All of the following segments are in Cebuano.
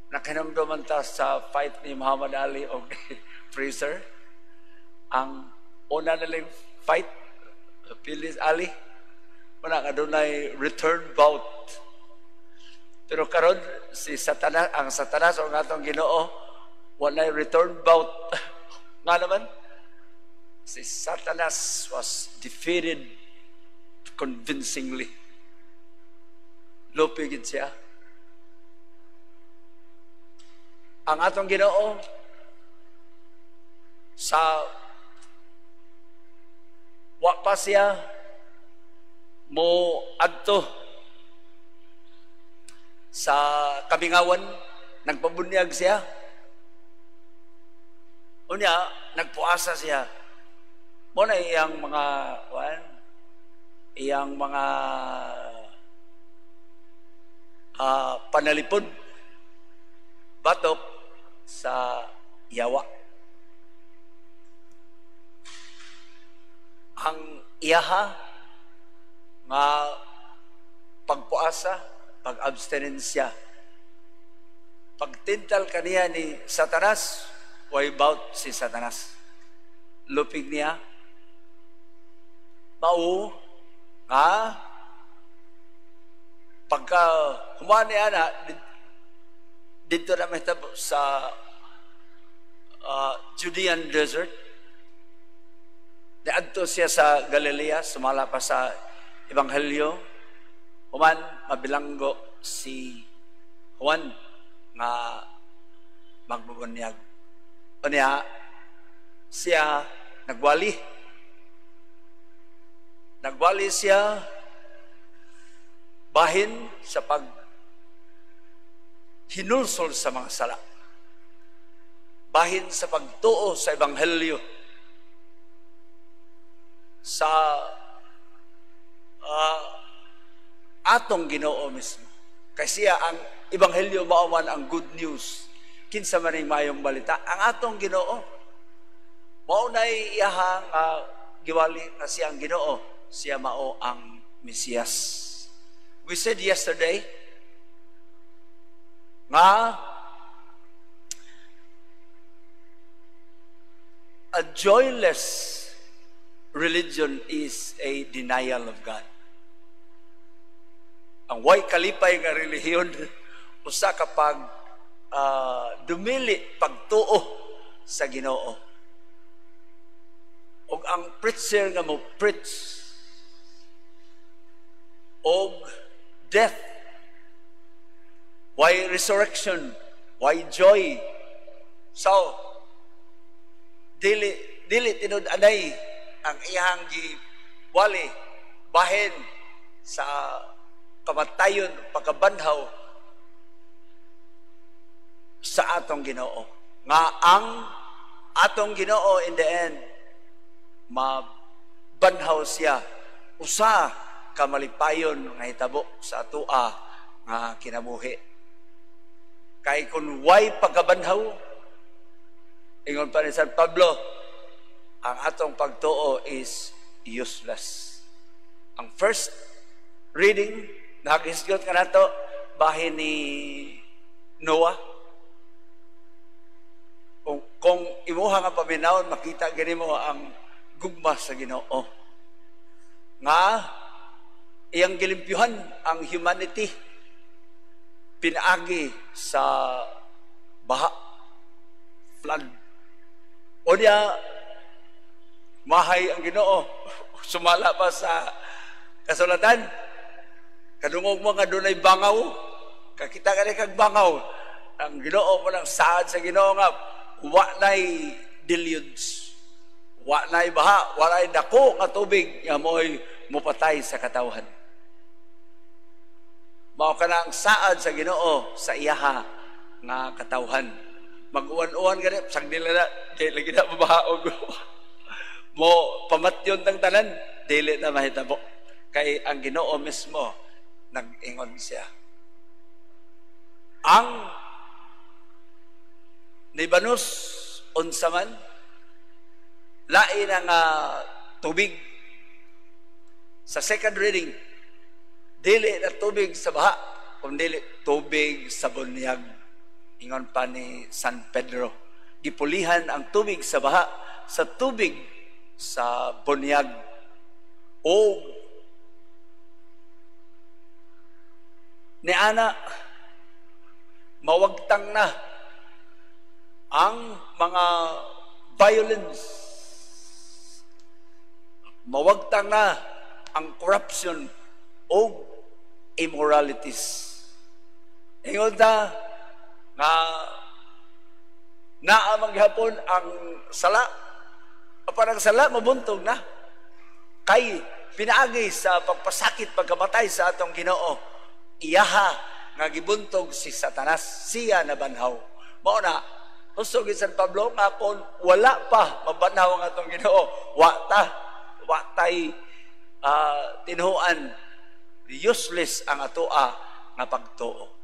Nakahinumduman ta sa fight ni Muhammad Ali o ni Frazier. Ang una nilang fight, Phyllis Ali, wala ka dunay return bout. Pero karon si Satanas, ang Satanas o atong Ginoo, walay return bout. Nga naman, si Satanas was defeated convincingly. Lupi gid siya. Ang atong Ginoo sa wa pa siya mo adto sa kamingawan, nagpabunyag siya. Unya, nagpuasa siya. Mo na iyang mga kuan, iyang mga panalipod batok sa yawa. Ang iyaha nga pagpuasa, pag-abstinensya, pagtintal kaniya ni Satanas, way bout si Satanas. Lupig niya, mao nga pagka human niya na dito na mahitabo sa Judean Desert. Niadto siya sa Galilea, sumala pa sa Ebanghelyo. Human mabilanggo si Juan nga magbubunyag. Unya siya nagwali. Nagwali siya bahin sa pag hinulsol sa mga sala. Bahin sa pagtuo sa Ebanghelyo. Sa atong Ginoo mismo. Kasi siya ang Ebanghelyo, mao man ang good news. Kinsa man ning maayong balita? Ang atong Ginoo. Mao nay iyaha nga giwali nga siya ang Ginoo, siya mao ang Mesiyas. We said yesterday nga a joyless religion is a denial of God. Ang way kalipay nga relihiyon usa ka pag dumili pagtuo sa Ginoo. Og ang preacher nga mo preach og death, why resurrection, why joy? So dili dili tinud-anay ang iyang giwali bahin sa kamatayon, pagkabanhaw sa atong Ginoo. Nga ang atong Ginoo in the end mabanhaw siya, usa ka malipayon nga hitabo sa atoa nga kinabuhi. Kay kung way pagkabanhaw, ingon pa ni San Pablo, ang atong pagtuo is useless. Ang first reading, nakahisgot ka nato, bahin ni Noah. Kung imuha nga paminawon, makita gani mo ang gugma sa Ginoo. Nga iyang gilimpyuhan ang humanity pinaagi sa baha, flood. O niya, mahay ang Ginoo. Sumala pa sa kasulatan. Kadungog mo nga dunay bangaw, kakita ka kag bangaw. Ang Ginoo mo lang saad sa Ginoo nga wa nay deluge. Wa nay baha, wa nay dako nga tubig nga mo'y mupatay sa katawhan. Mao kana ang saad sa Ginoo sa iyaha nga katawhan. Mag-uwan-uwan gani, sang nila na, di lagi na mabahaog. Mo pamatyon tang tanan, dili na mahitabo. Kay ang Ginoo mismo nag-ingon siya. Ang nibanus unsa man lain na nga tubig sa second reading, dili na tubig sa baha kun dili tubig sa bunyag. Ingon pa ni San Pedro, gipulihan ang tubig sa baha sa tubig sa bunyag. O niana mawagtang na ang mga violence, mawagtang na ang corruption o immoralities. Ingon ta nga naa man gihapon ang sala, apan ang sala mabuntog na kay pinaagi sa pagpasakit, pagkamatay sa atong Ginoo, iyaha nga gibuntog si Satanas, siya nabanhaw. Mao na husto gyud San Pablo nga kon wala pa mabanhaw ang atong Ginoo, wa ta wa tay tinuan, useless ang atoa nga pagtuo.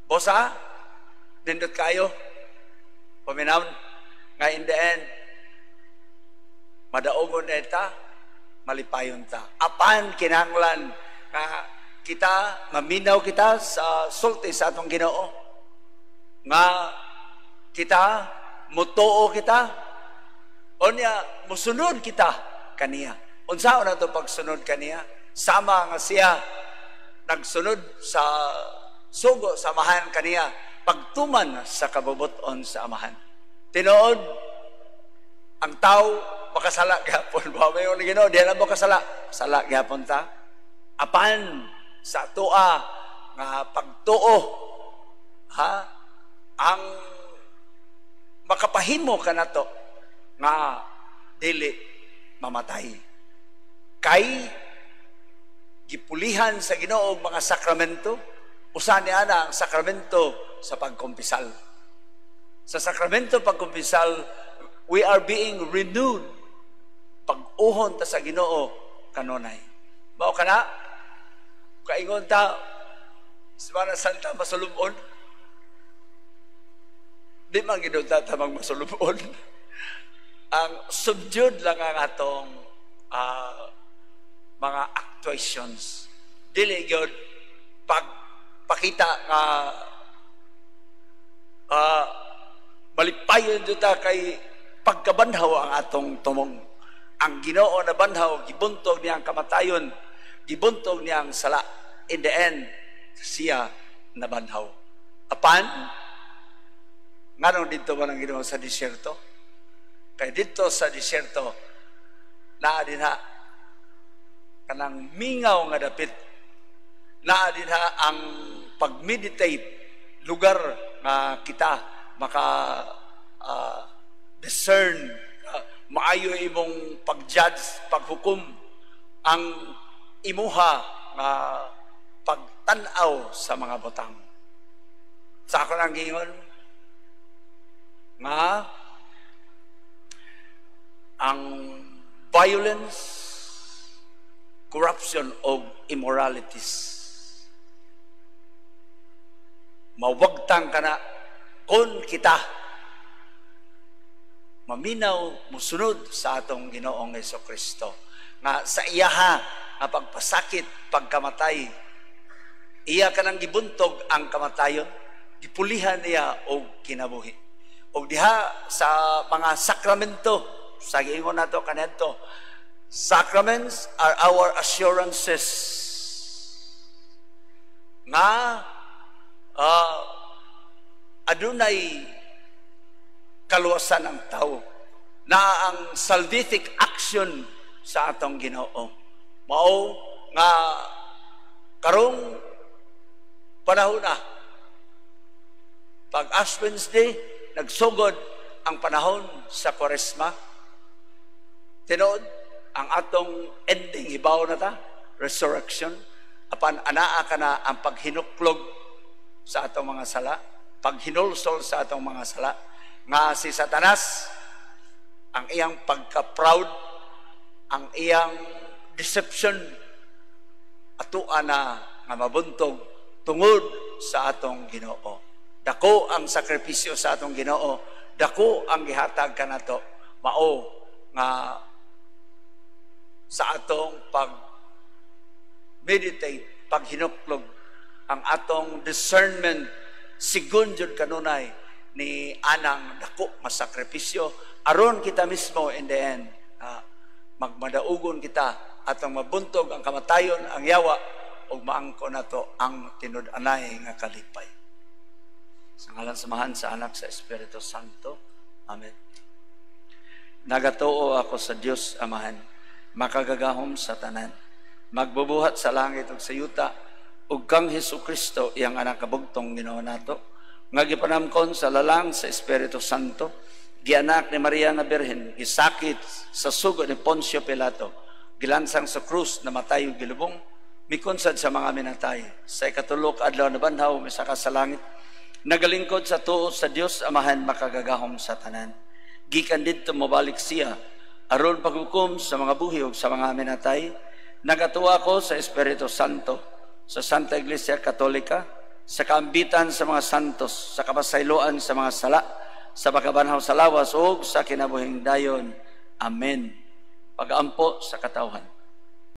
Bosa, nindot kayo, paminawon nga in the end, madaogon na ta, malipayon ta. Apan kinahanglan nga kita, maminaw kita sa sulti sa atong Ginoo, nga kita, mutuo kita, unya, musunod kita kaniya. Unsaon na to pagsunod kaniya? Sama nga siya nagsunod sa sugo sa Amahan kaniya, pagtuman sa kabubuton sa Amahan. Tinuod, ang tao makasala gihapon. Wa may Ginoo, di na mo kasala. Sala gihapon ta. Apan sa atoa nga pagtuo, ha, ang makapahimo kanato nga dili mamatay. Kay gipulihan sa Ginoo mga sakramento, usa ni ana ang sakramento sa pagkumpisal. Sa sakramento pagkumpisal, we are being renewed. Pag-uhon ta sa Ginoo kanunay. Mao kana kaingon ta Semana Santa masulubon. Di man gid ta tamang masulubon. Ang subdued lang ang atong mga actuations. Dili gyud pagpakita nga malipayon jud ta kay pagkabanhaw ang atong tumong. Ang Ginoo na banhaw, gibuntog niya ang kamatayon, gibuntog niya ang sala. In the end, siya nabanhaw. Apan, nganong didto man ang Ginoo sa disyerto? Kay didto sa disyerto, naa dinha kanang mingaw nga dapit, naa dinha ang pag-meditate, lugar nga kita maka discern, maayo imong pag-judge, paghukom, ang imuha nga pagtan-aw sa mga butang. Sa ako nang giingon nga ang violence, corruption o immoralities mawagtang kana kung kita maminaw, musunod sa atong Ginoong Kristo nga sa iyaha nga pagpasakit, pagkamatay, iya kanang gibuntog ang kamatayon, gipulihan niya og kinabuhi. Og diha sa mga sakramento, sa giingon nato kaniadto, sacraments are our assurances nga adunay kaluwasan ang tao na ang salvific action sa atong Ginoo. Mao nga karong panahon na pag Ash Wednesday, nagsugod ang panahon sa Kwaresma. Tinuod, ang atong ending hibaw na ta, resurrection, apan anaa kana ang paghinuklog sa atong mga sala, paghinulsol sa atong mga sala, nga si Satanas, ang iyang pagka-proud, ang iyang deception, atoa na nga mabuntog tungod sa atong Ginoo. Dako ang sakripisyo sa atong Ginoo, dako ang gihatag kanato, mao nga sa atong pag meditate, paghinuklog, ang atong discernment. Sigon jud kanunay ni anang dako nga sakripisyo aron kita mismo in the end magmadaugon kita, atong mabuntog ang kamatayon, ang yawa, ug maangko nato ang tinud-anay nga kalipay. Sa ngalan sa Amahan, sa Anak, sa Espiritu Santo. Amen. Nagatuo ako sa Dios Amahan, makagagahom sa tanan, magbubuhat sa langit ug sa yuta, ug kang Hesus Kristo, iyang Anak kabugtong Ginoo nato, nga gipanamkon sa lalang sa Espiritu Santo, gianak ni Maria nga Birhen, gisakit sa sugo ni Poncio Pilato, gilansang sa krus, namatay ug gilubong, mikunsad sa mga minatay, sa ikatulo ka adlaw nabanhaw, misaka sa langit, nagalingkod sa tuo sa Dios Amahan, makagagahom sa tanan. Gikan didto mobalik siya aron paghukom sa mga buhi ug sa mga minatay. Nagatuo ako sa Espiritu Santo, sa Santa Iglesia Katolika, sa kaambitan sa mga santos, sa kapasayloan sa mga sala, sa pagkabanhaw sa lawas ug sa kinabuhing dayon. Amen. Pag-ampo sa katawhan.